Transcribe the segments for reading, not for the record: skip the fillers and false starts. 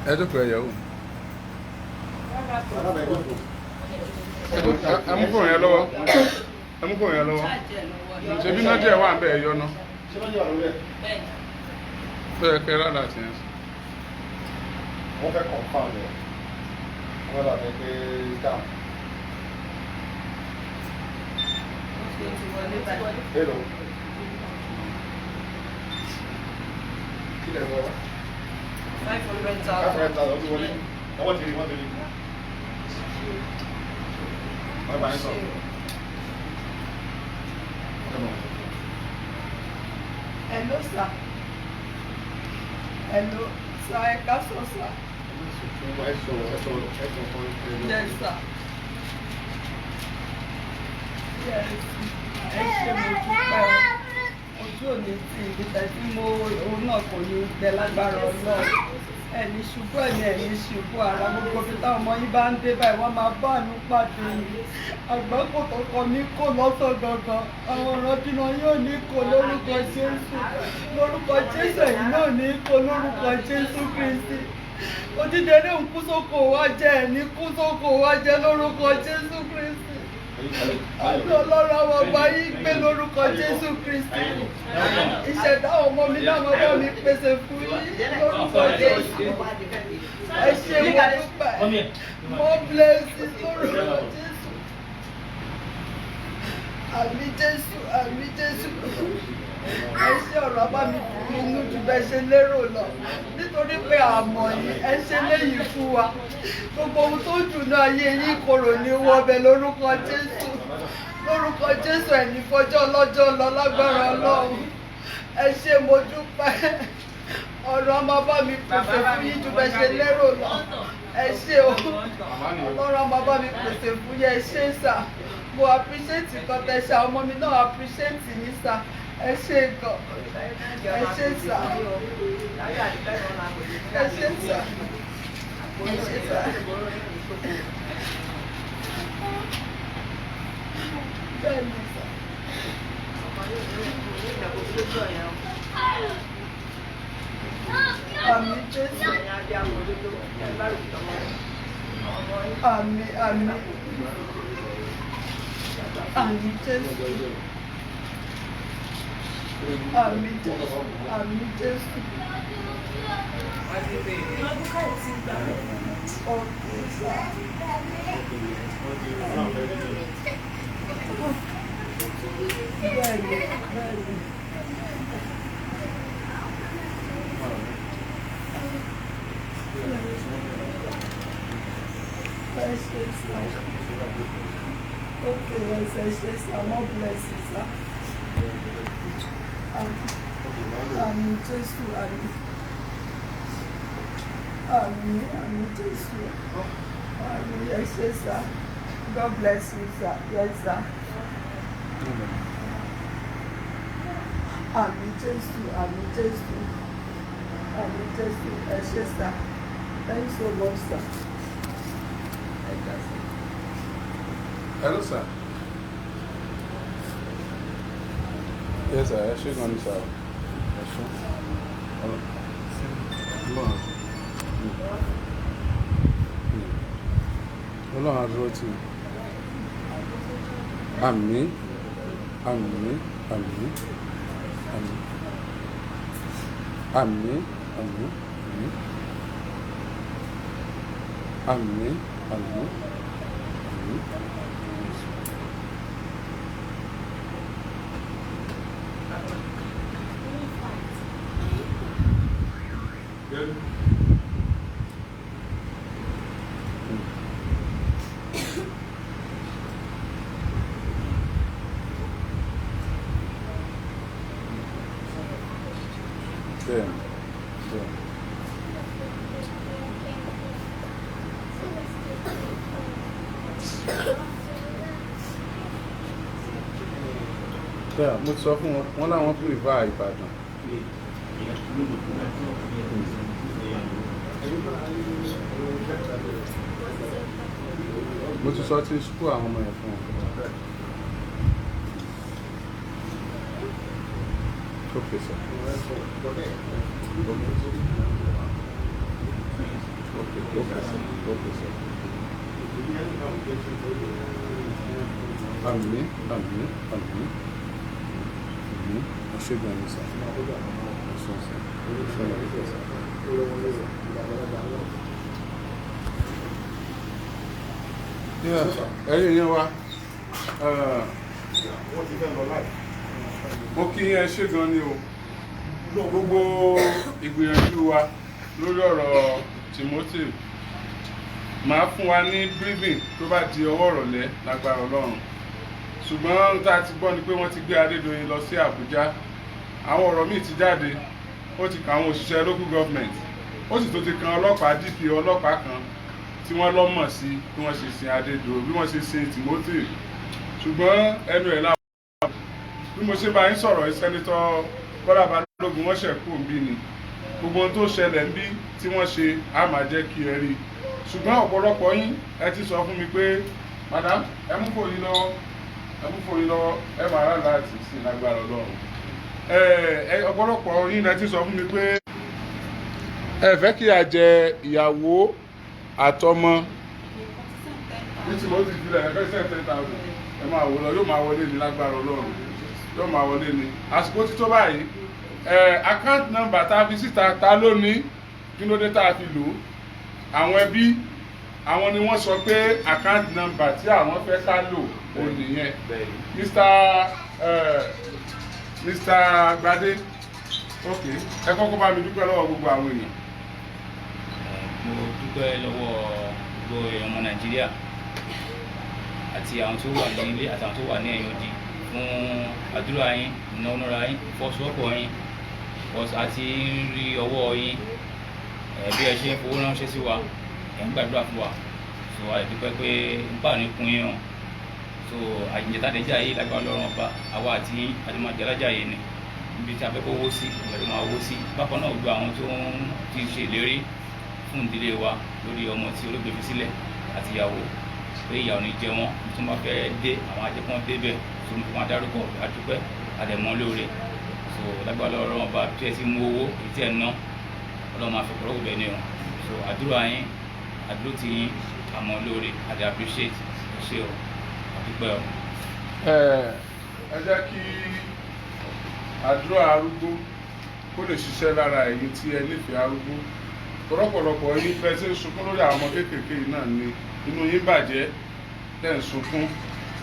Ẹ jókòó, ẹ yẹ̀ wò. Ẹ mú fóònù yẹn lọ́wọ́, ẹ mú fóònù yẹn lọ́wọ́. Ṣebí náà jẹ́ wà ń bẹ̀, ẹ yọ ná. Ṣé wọ́n yẹ wà lórí ẹ̀? Ó yẹ kẹ́ rárá àti yẹn. Wọ́n fẹ́ confirm rẹ̀. Wọ́n dàbí pé scam. Hello. Kí lè sọ? 500,000. 500,000, ó ti wọlé. Wọ́n ti rí, wọ́n ti rí. Wọ́n bá yín sọ̀rọ̀. Hello, sir. Hello, sir. Ẹ káàsán, sir. Ẹ sọ̀rọ̀, ẹ sọ̀rọ̀, ẹ sọ̀rọ̀. Yes, sir. Yes. Ẹ ṣé, mo dúpẹ́ o. Ojú òní tí ibi tẹ̀sí mo òun náà kò ní gbẹ lágbára Ọlọ́run. Ẹni ṣubú ẹ̀mí, ẹni ṣubú ara. Gbogbo ibi táwọn ọmọ yín bá ń dé báyìí, wọ́n máa bá àánú pàdé yìí. Àgbákò tó kọ mí kò lọ́sọ̀ gangan. Àwọn ọ̀rọ̀ dínà yóò ní kò lórúkọ Jésù. Lórúkọ Jésù, ẹ̀yin náà ní kò lórúkọ Jésù Kristi. Odídẹrẹ́ ń kú sóko wá jẹ, ẹ̀ ní kú sóko wá jẹ lórúkọ Jésù Kristi. Àbí Ọlọ́run àwọn ọba yín gbé lórúkọ Jésù Kristi. Ìṣẹ̀dá ọmọ mi náà máa bá mi pèsè fún yín lórúkọ Jésù. Ẹ ṣé, mo dúpẹ́. More blessings lórúkọ Jésù. Àmín Jésù, àmín Jésù. Ẹ ṣé, ọ̀rọ̀ bá mi dùn inú jù bẹ́ẹ̀ ṣe lérò lọ. Nítorí pé àmọ̀ yìí, ẹ ṣe léyìí fún wa. Gbogbo ohun tó dùn náà ayé yín korò ní wọbẹ̀ lórúkọ Jésù. Lórúkọ Jésù, ẹ̀ní fọjọ́ lọ́jọ́ lọ lágbára Ọlọ́run. Ẹ ṣé, mo dúpẹ́. Ọ̀rọ̀ á máa bá mi pèsè fún yín ju bẹ́ẹ̀ ṣe lérò lọ. Ẹ ṣé o. Ọlọ́run á máa bá mi pèsè fún yín. Ẹ ṣé, sir. Mo appreciate nǹkan tẹ́ ṣe, àwọn ọmọ mi náà appreciate yín, sir. Ẹ ṣé gan. Ẹ ṣé, sir. Ẹ ṣé, sir. Ẹ ṣé, sir. Bẹ́ẹ̀ni, sir. Àmín Jésù. Àmín, àmín. Àmín Jésù. Àmín Jésù. Àmín Jésù. Okay, sir. Bẹ́ẹ̀ni, bẹ́ẹ̀ni. Ẹ ṣé, sir. Okay, yes, ẹ ṣé, sir. More blessings, sir. Àmín Jésù, àmín. Àmín, àmín Jésù. Àmín, ẹ ṣé, sir. God bless you, sir. Yes, sir. Àmín Jésù, àmín Jésù. Àmín Jésù, ẹ ṣé, sir. Thank you so much, sir. Ẹ káàsán. Hello, sir. Yes, sir. Ẹ ṣé gan ni, sir. Ẹ ṣé. Ọlọ́run. Ọlọ́run á dúró tì yín. Àmín. Àmín. Àmín. Àmín. Àmín. Àmín. Àmín. Àmín. Àmín. Àmín. Good. Bẹ́ẹ̀ni. Bẹ́ẹ̀ni. Bẹ́ẹ̀, mo ti sọ fún wọn, wọ́n láwọn prefer Ìbàdàn. Mo ti sọ ti school àwọn ọmọ yẹn fún wọn. Okay, sir. Okay. Okay, sir. Okay, sir. Àmín, àmín, àmín, àmín. Ẹ ṣé gan ni, sir. Ẹ ṣé, sir. Ẹ ṣé gan, sir. Yeah, ẹ̀yin yẹn wa, Wọ́n ti fẹ́ lọ láì. Mo kí yín, ẹ ṣé gan ni o. Gbogbo ìgbìyànjú wa lórí ọ̀rọ̀ Timothy, màá fún wa ní briefing tó bá di ọwọ́ ìrọ̀lẹ́ lágbára Ọlọ́run. Ṣùgbọ́n ohun tá a ti gbọ́ ni pé wọ́n ti gbé Adédoyin lọ sí Àbújá. Àwọn ọ̀rọ̀ míì ti jáde. Ó ti kan àwọn òṣìṣẹ́ local government, ó sì tó ti kan ọlọ́pàá, DPO ọlọ́pàá kan tí wọ́n lọ́mọ̀ sí bí wọ́n ṣe sin Adédoyin, bí wọ́n ṣe sin Timothy. Ṣùgbọ́n ẹnu ẹ̀ láwọn bí mo ṣe bá yín sọ̀rọ̀ yìí, Senator Bọ́lá Balógun, wọ́n ṣẹ̀ kú òǹbí ni. Gbogbo ohun tó ṣẹlẹ̀ ń bí tí wọ́n ṣe á máa jẹ́ kí ẹ rí i. Ṣùgbọ́n ọ̀pọ̀lọpọ̀ yín, ẹ ti sọ fún mi pé, madam, ẹ mú fòyín lọ́wọ́, ẹ mú fòyín lọ́wọ́, ẹ máa rà láti sí lágbára Ọlọ́run. Ẹ ọ̀pọ̀lọpọ̀ yín lẹ ti sọ fún mi pé ẹ fẹ́ kí a jẹ ìyàwó àtọmọ ní Timothy filẹ̀. Ẹ fẹ́ send 10,000, ẹ máa wò lọ, yóò máa wọlé ní lágbára Ọlọ́run, yóò máa wọlé ní àsìkò títọ́ báyìí. Ẹ account number tá a fi síta, ta ló ní? Kí ló dé tá a fi lò ó? Àwọn ẹbí, àwọn ni wọ́n sọ pé account number tí àwọn fẹ́ ká lò ó nìyẹn. Mr. Gbadé, ok, ẹ kọ́kọ́ bá mi dúpẹ́ lọ́wọ́ gbogbo àwọn èèyàn. Mo dúpẹ́ lọ́wọ́ gbogbo èèyàn ọmọ Nàìjíríà àti àwọn tó wà ní ilé àti àwọn tó wà ní ẹ̀yìn odi fún àdúrà yín, ìnáwó yín, ìfọwọ́sowọ́pọ̀ yín, àti rí ọwọ́ yín bí ẹ ṣe ń fowó ránṣẹ́ sí wa, ẹ̀ ń gbàdúrà fún wa. So a lè dúpẹ́ pé nípa ní kún yín o. So àjẹjáde yìí, lágbára Ọlọ́run Ọba, àwa àti àjọmọ̀jẹ́ alájà yìí ni ibi tí a fẹ́ kó wó sí ìgbà tó máa wó sí. Bákan náà, gbogbo àwọn tó ń ti ṣe ìlérí fún ìdílé wa lórí ọmọ tí olóògbé fi sílẹ̀ àti ìyàwó, pé ìyàwó ní jẹ wọn, tó máa fẹ́ dé, àwọn ajẹ́kọ́ débẹ̀ tó ń fi wọn dárúkọ, àdúpẹ́, àdẹ̀mọ́ lóore. So lágbára Ọlọ́run Ọba, tí ẹ ti mú owó èyí tí ẹ ná, Ọlọ́run máa fi ọ̀pọ̀lọpọ̀ bẹ́ẹ̀ ni o. So àdúrà yín, àdúró ti yín, àmọ́ lóore àti appreciate. Ẹ ṣé o, àdúpẹ́ o. Ẹ jẹ́ kí àdúrà arúgbó kó lè ṣiṣẹ́ lára ẹ̀yin tí ẹ nífẹ̀ẹ́ arúgbó. Ọ̀pọ̀lọpọ̀ yín fẹ́ ṣe ń sunkún lórí àwọn ọmọ kéékèèké yìí náà ni inú yín bàjẹ́, tẹ̀ ń sunkún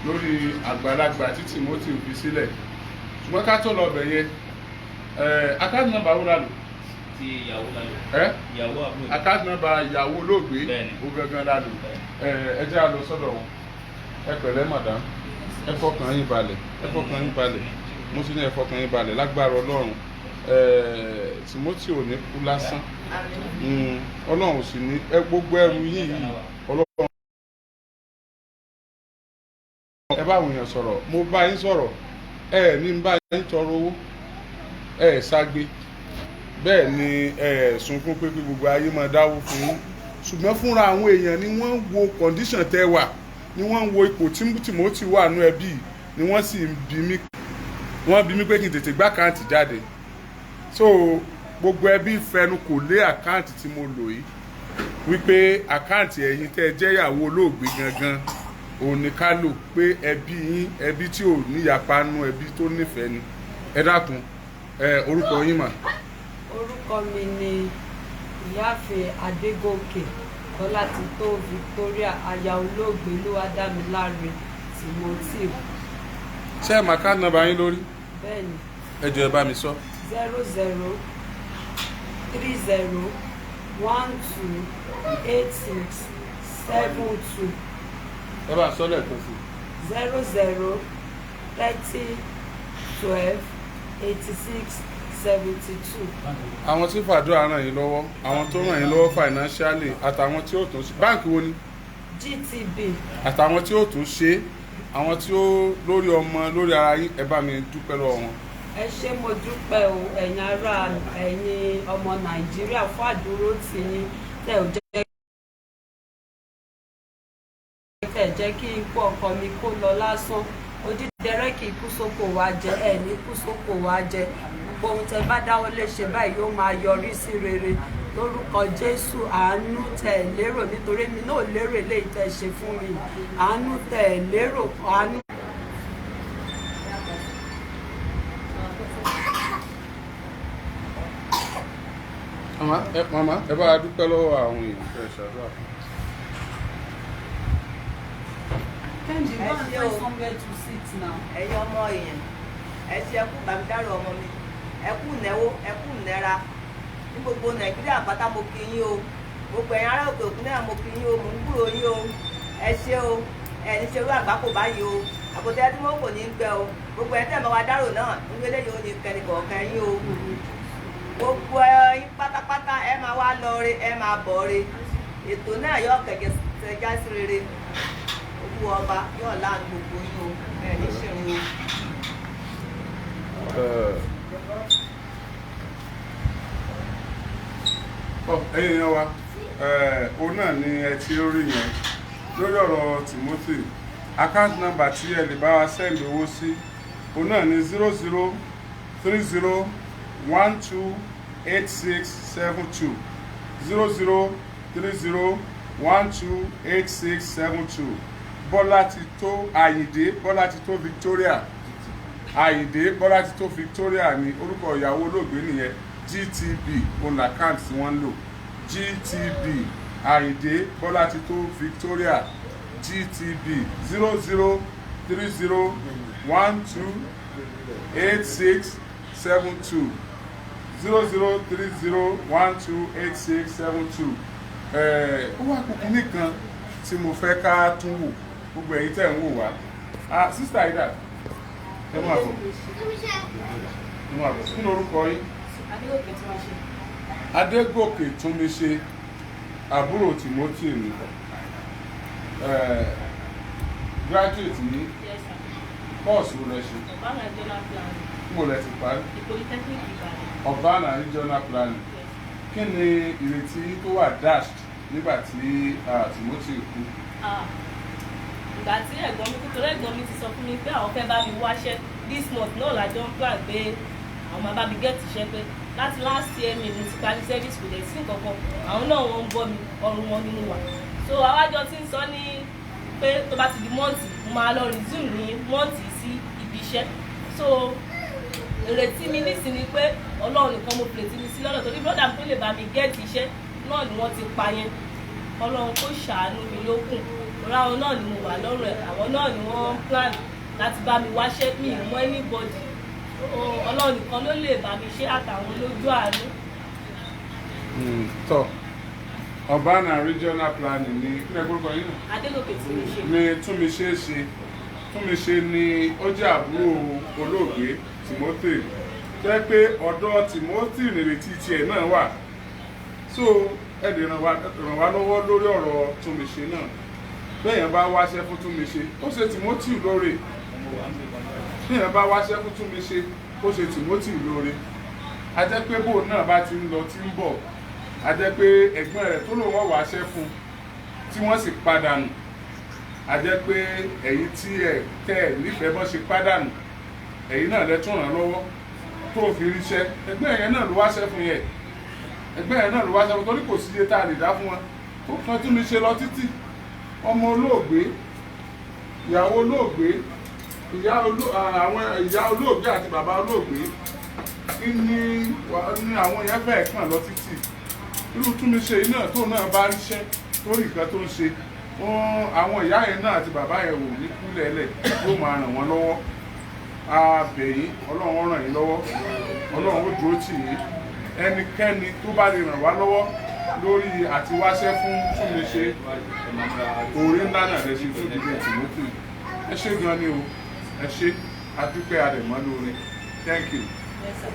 lórí àgbàlagbà tí Timothy fi sílẹ̀. Ṣùgbọ́n ká tó lọ bẹ̀ yẹn, account number wo la lò? Tí ìyàwó la lò. Ẹ Ìyàwó àbúrò. Account number ìyàwó olóògbé. Bẹ́ẹ̀ni. Ó gangan la lò. Ẹ jẹ́ a lọ sọ́dọ̀ wọn. Ẹ pẹ̀lẹ́, madam, ẹ fọkàn yín balẹ̀, ẹ fọkàn yín balẹ̀. Mo ti ní ẹ fọkàn yín balẹ̀. Lágbára Ọlọ́run, Timothy ò ní kú lásán. Ọlọ́run ò sì ní ẹ gbogbo ẹrù yín yìí. Ọlọ́run, ẹ bá àwọn èèyàn sọ̀rọ̀. Mo bá yín sọ̀rọ̀, ẹ ní bá yín tọrọ owó, ẹ ságbe bẹ́ẹ̀ ni, ẹ sunkún pé kí gbogbo ayé máa dáwó fún yín. Ṣùgbọ́n fúnra àwọn èèyàn ni wọ́n ń wo condition tẹ́ wà, ni wọ́n ń wo ipò tí Timothy wà nú ẹbí, ni wọ́n sì ń bi mí, wọ́n bi mí pé kí n tètè gbá account jáde. So gbogbo ẹbí fẹnu kò lé account tí mo lò yìí, wípé account ẹ̀yin tẹ́ ẹ jẹ́ ìyàwó olóògbé gangan òun ni ká lò, pé ẹbí yín, ẹbí tí ò níyapa nú, ẹbí tó nífẹ̀ẹ́ ni. Ẹ dákun, ẹ orúkọ yín mà? Orúkọ mi ni Ìyáàfin Adégòkè Bọ́látitó Victoria, aya olóògbé Olúwadámiláre Timothy. Ṣé ẹ máa account number yín lórí? Bẹ́ẹ̀ni. Ẹ jọ̀ọ́, ẹ bá mi sọ. 0030128672. Ẹ bá sọ lẹ́ẹ̀kan sí i. 0030128672. Àwọn tí fàdúrà ràn yín lọ́wọ́, àwọn tó ràn yín lọ́wọ́ financially, àtàwọn tí ó tún ṣe, báǹkì wo ni? GTB. Àtàwọn tí ó tún ṣe, àwọn tí ó lórí ọmọ, lórí ara yín, ẹ bá mi dúpẹ́ lọ́wọ́ wọn. Ẹ ṣé, mo dúpẹ́ o, ẹ̀yin ará, ẹ̀yin ọmọ Nàìjíríà, fún àdúró tì yín tẹ́ ò jẹ́ tẹ́ jẹ́ kí ikú ọkọ mi kó lọ lásán. Odídẹrẹ́ kì í kú sóko wa jẹ, ẹ ní kú sóko wa jẹ. Gbogbo ohun tẹ bá dáwọ́ lé ṣe báyìí yóò máa yọrí sí rere lórúkọ Jésù. Àánú tẹ ẹ lérò, nítorí mi náà lérò eléyìí tẹ ṣe fún mi, àánú tẹ ẹ lérò, àánú. Màmá, ẹ bá a dúpẹ́ lọ́wọ́ àwọn èèyàn fẹ́ ṣàdúrà fún. Kenji, go and Ẹ ṣé find o. somewhere to sit now. Ẹ̀yin ọmọ èèyàn, ẹ ṣe, ẹkú bàmídárò ọmọ mi, ẹkú náwó, ẹkú nẹ́ra ní gbogbo Nàìjíríà pátá. Mo kí yín o. Gbogbo ẹ̀yin ará òkè òkun náà, mo kí yín o. Mò ń gbúrò yín o. Ẹ ṣé o. Ẹ ní ṣerú àgbákò báyìí o. Àpótẹ́ tí wọ́n kò ní í gbẹ o. Gbogbo ẹ̀yin tẹ̀ mọ́ wa dárò náà nínú eléyìí ò ní kẹ́ni kọ̀ọ̀kan yín o. Gbogbo ẹ̀yin pátápátá, ẹ máa wá lọ re, ẹ máa bọ̀ re. Ètò náà yóò kẹ̀kẹ́ ṣẹjá sí rere. Olúwa ọba yóò láàánú gbogbo yín o. Ẹ ní ṣìrìn o. Ọ ẹ̀yin èèyàn wa, òun náà ni ẹ ti rí yẹn lórí ọ̀rọ̀ Timothy. Account number tí ẹ lè bá wa send owó sí, òun náà ni 0030128672, 0030128672. Bọ́lá ti tó Àyìndé, Bọ́lá ti tó Victoria, Àyìndé Bọ́lá ti tó Victoria ní orúkọ ìyàwó olóògbé nìyẹn. GTB òun l'account tí wọ́n ń lò, GTB, Àyìndé Bọ́lá ti tó Victoria, GTB, 0030128672, 0030128672. Ó wá kúkú nìkan tí mo fẹ́ ká tún wò. Gbogbo ẹ̀yin tẹ̀ ń wò wá, ah, Sister Ida, ẹ máa bọ̀, ẹ máa bọ̀. Kí ni orúkọ yín? Adégòkè tí wọ́n ṣe. Adégòkè Túnmiṣe, àbúrò Timothy ni. Graduate ní Yes, sir. Course wo lẹ ṣe? Urban Regional Planning. Níbo lẹ ti parí? The Polytechnic Ibadan. Urban and Regional Planning. Yes. Kí ni ìrètí tó wà dashed nígbà tí Timothy kú? Ah, ìgbà tí ẹ̀gbọ́n mi kú, torí ẹ̀gbọ́n mi ti sọ fún mi pé àwọn fẹ́ bá mi wáṣẹ́ this month náà, lájọ ń plan pé àwọn máa bá mi get iṣẹ́, pé láti last year mi mo ti parí service, kò dẹ̀ sí nǹkan kan. Àwọn náà wọ́n ń bọ́ mi, ọrùn wọn ni mo wà. So àwájọ tí ń sọ ní pé tó bá ti di month, mo máa lọ resume ní month sí ibi iṣẹ́. So ìrètí mi nísìnyí pé Ọlọ́run nìkan mo fìrètí mi sí lọ́dọ̀, torí brother mi tó lè bá mi get iṣẹ́ náà ni wọ́n ti pa yẹn. Ọlọ́run kó ṣàánú mi lókùn, torí àwọn náà ni mo wà lọ́rùn ẹ̀, àwọn náà ni wọ́n ń plan láti bá mi wáṣẹ́. Mi ì mọ anybody. Ọlọ́run nìkan ló lè bá mi ṣe, àtàwọn lójú àánú. Tọ Urban and Regional Planning ní kí lẹ gbórúkọ yín náà? Adégòkè tí mi ṣe. Ní Túnmiṣe ṣe. Túnmiṣe ni ó jẹ́ àbúrò olóògbé Timothy, jẹ́ pé ọ̀dọ̀ Timothy nìrètí tiẹ̀ náà wà. So ẹ lè ràn wá lọ́wọ́ lórí ọ̀rọ̀ Túnmiṣe náà. Bẹ́ẹ̀yàn bá wáṣẹ́ fún Túnmiṣe, ó ṣe Timothy lóore. Bẹ́ẹ̀yàn bá wáṣẹ́ fún Túnmiṣe, ó ṣe Timothy lóore. A jẹ́ pé bóun náà bá ti ń lọ tí ń bọ̀, a jẹ́ pé ẹ̀gbọ́n rẹ̀ tó lòun wọ́n wáṣẹ́ fún tí wọ́n sì padànù, a jẹ́ pé ẹ̀yin tí ẹ tẹ́ ẹ nífẹ̀ẹ́ bọ́n ṣe pàdánù, ẹ̀yin náà lẹ tún ràn lọ́wọ́ tó fi ríṣẹ́. Ẹgbẹ́ yẹn náà ló wáṣẹ́ fún yẹn, ẹgbẹ́ yẹn náà ló wáṣẹ́ fún, torí kò sí iye tá a lè dá fún wọn tó kan tún mi ṣe lọ títí. Ọmọ olóògbé, ìyàwó olóògbé, àwọn ìyá olóògbé àti bàbá olóògbé ní àwọn yẹn fẹ́ẹ̀ kàn lọ títì. Irú tún mi ṣe iná tó náà bá ríṣẹ́ lórí nǹkan tó ń ṣe wọn, àwọn ìyá yẹn náà àti bàbá yẹn wò ní kúlẹ̀ẹ́lẹ̀, yóò máa ràn wọ́n lọ́wọ́. A bẹ̀ yín, Ọlọ́run ó ràn yín lọ́wọ́, Ọlọ́run ó dúró tì yín. Ẹnikẹ́ni tó bá lè ràn wá lọ́wọ́ lórí àti wáṣẹ́ fún Túnmiṣe, orí ńlá náà lẹ ṣe fún ìdílé Timothy. Ẹ ṣé gan ni o, ẹ ṣé, adúpẹ́, adẹ̀mọ́ lóore. Thank you. Yes, sir.